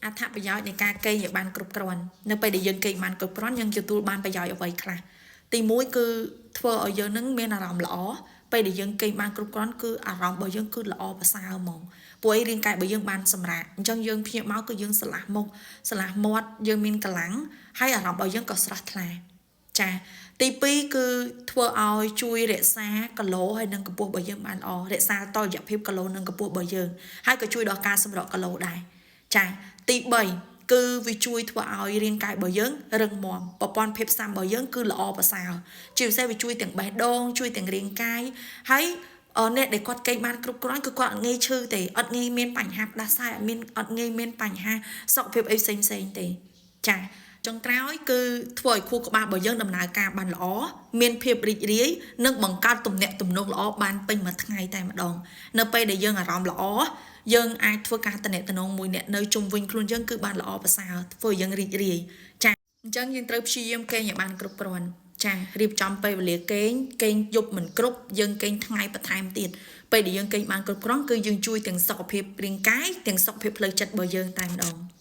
អត្ថប្រយោជន៍នៃការគេងឲ្យបានគ្រប់គ្រាន់នៅពេលដែលយើងគេងបានគ្រប់គ្រាន់យើងទទួលបានប្រយោជន៍អ្វីខ្លះទី1គឺធ្វើឲ្យយើងនឹងមានអារម្មណ៍ល្អពេលដែលយើងគេងបានគ្រប់គ្រាន់គឺអារម្មណ៍របស់យើងគឺល្អប្រសើរហ្មងពួកឯងរាងកាយរបស់យើងបានសម្រាកអញ្ចឹងយើងភ្ញាក់មកគឺយើងស្រឡះមុខស្រឡះមាត់យើងមានកម្លាំងហើយអារម្មណ៍របស់យើងក៏ស្រស់ថ្លាចាទី2គឺធ្វើឲ្យជួយរក្សាគីឡូហើយនិងកម្ពស់របស់យើងបានល្អរក្សាតុល្យភាពគីឡូនិងកម្ពស់របស់យើងហើយក៏ជួយដល់ការសម្រកគីឡូដែរចាទី3គឺវាជួយធ្វើឲ្យរាងកាយរបស់យើងរឹងមាំប្រព័ន្ធភាពស៊ាំរបស់យើងគឺល្អប្រសើរជាពិសេសវាជួយទាំងបេះដូងជួយទាំងរាងកាយហើយអ្នកដែលគាត់គេងបានគ្រប់គ្រាន់គឺគាត់អត់ងាយឈឺទេអត់ងាយមានបញ្ហាផ្ដាសាយអត់ងាយមានបញ្ហាសុខភាពអីផ្សេងផ្សេងទេចាចុងក្រោយគឺធ្វើឲ្យខួរក្បាលរបស់យើងដំណើរការបានល្អមានភាពរីករាយនិងបង្កើតទំនាក់ទំនងល្អបានពេញមួយថ្ងៃតែម្ដងនៅពេលដែលយើងអារម្មណ៍ល្អយើងអាចធ្វើការតំណងមួយអ្នកនៅជុំវិញខ្លួនយើងគឺបានល្អប្រសើរធ្វើឲ្យយើងរីករាយចាអញ្ចឹងយើងត្រូវព្យាយាមគេងឲ្យបានគ្រប់គ្រាន់ចារៀបចំពេលវេលាគេងគេងយប់មិនគ្រប់យើងគេងថ្ងៃបន្ថែមទៀតពេលដែលយើងគេងបានគ្រប់គ្រាន់គឺយើងជួយទាំងសុខភាពរាងកាយទាំងសុខភាពផ្លូវចិត្តរបស់យើងតែម្ដង។